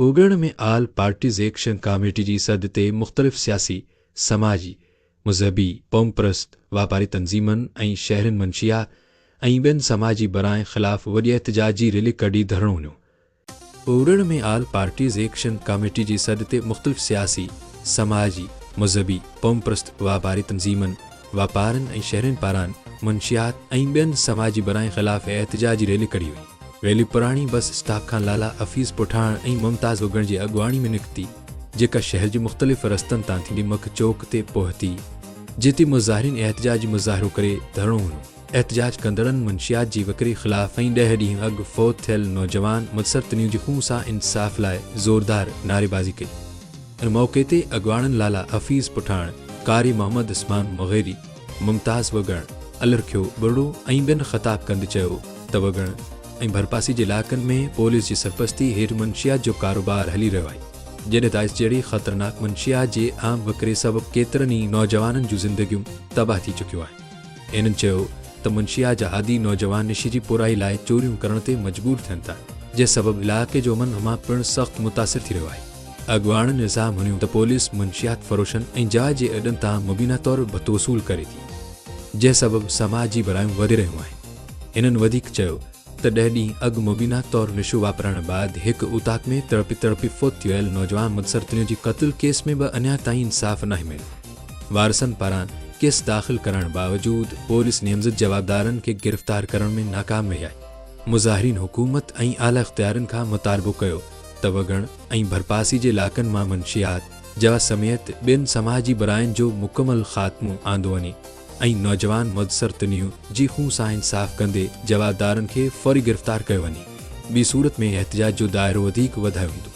اوڳڙ ۾ all parties action committee جي سڏ تي مختلف سياسي، سماجي، مذهبي، قومپرست، واپاري تنظيمن ۽ شهرين منشيا ۽ ٻين سماجي براين خلاف وڏي احتجاجي ريلي ڪڍي ڌرڻو هنيو. اوڳڙ ۾ آل پارٽيز ايڪشن ڪاميٽي جي سڏ تي مختلف سياسي، سماجي، مذهبي، قومپرست، واپاري تنظيمن، واپارين ۽ شهرين پاران منشيات ۽ ٻين سماجي براين خلاف احتجاجي ريلي ڪڍي وئي. ريلي پراڻي بس اسٽاپ کان لالا حفيظ پٺاڻ ۽ ممتاز وڳڻ جي اڳواڻي ۾ نڪتي، جيڪا شهر جي مختلف رستن تان ٿيندي مک چوڪ تي پهتي، جتي مظاهرين احتجاجي مظاهرو ڪري ڌرڻو هنيو. احتجاج ڪندڙن منشيات جي وڪري خلاف ۽ ڏهه ڏينهن اڳ فوت ٿيل نوجوان مدثر تنيو جي خون سان انصاف لاء زوردار نعريبازي ڪئي. ان موقعي تي اڳواڻن لالا حفيظ پٺاڻ، قاري محمد عثمان مغيري، ممتاز وڳڻ، الرکيو ٻرڙو ۽ ٻين خطاب ڪندي چيو ته وڳڻ ۽ ڀرپاسي جي علائقن ۾ پوليس جي سرپرستي هيٺ منشيات جو ڪاروبار هلي رهيو آهي، جڏهن ته آئس جهڙي خطرناڪ منشيات جي عام وڪري سبب ڪيترن ئي نوجوانن جون زندگيون تباهه ٿي چڪيون آهن. هنن چيو ته منشيات جا عادي نوجوان نشي جي پورائي لاء چوريون ڪرڻ تي مجبور ٿين ٿا، جنهن سبب علائقي جو امن امان پڻ سخت متاثر ٿي رهيو آهي. اڳواڻن الزام هنيو ته پوليس منشيات فروشن ۽ جاء جي اڏن تان مبينا طور ڀتو وصول ڪري ٿي، جنهن سبب سماجي برايون وڌي رهيون آهن. هنن وڌيڪ چيو ته ڏهه ڏينهن اڳ مبينا طور نشو واپرائڻ بعد هڪ اوطاق ۾ تڙپي تڙپي فوت ٿي ويل نوجوان مدثر تنيو جي قتل ڪيس ۾ به اڃا تائين انصاف ناهي مليو. وارثن پاران ڪيس داخل ڪرائڻ باوجود پوليس نيمزد جوابدارن کي گرفتار ڪرڻ ۾ ناڪام وئي آهي. مظاهرين حڪومت ۽ اعليٰ اختيارين کان مطالبو ڪيو ته وڳڻ ۽ ڀرپاسي جي علائقن مان منشيات، جوا سميت ٻين سماجي براين جو مڪمل خاتمو آندو وڃي ۽ نوجوان مدثر تنيو جي خون سان انصاف ڪندي جوابدارن کي فوري گرفتار ڪيو وڃي، ٻي صورت ۾ احتجاج جو دائرو وڌيڪ وڌايو ويندو.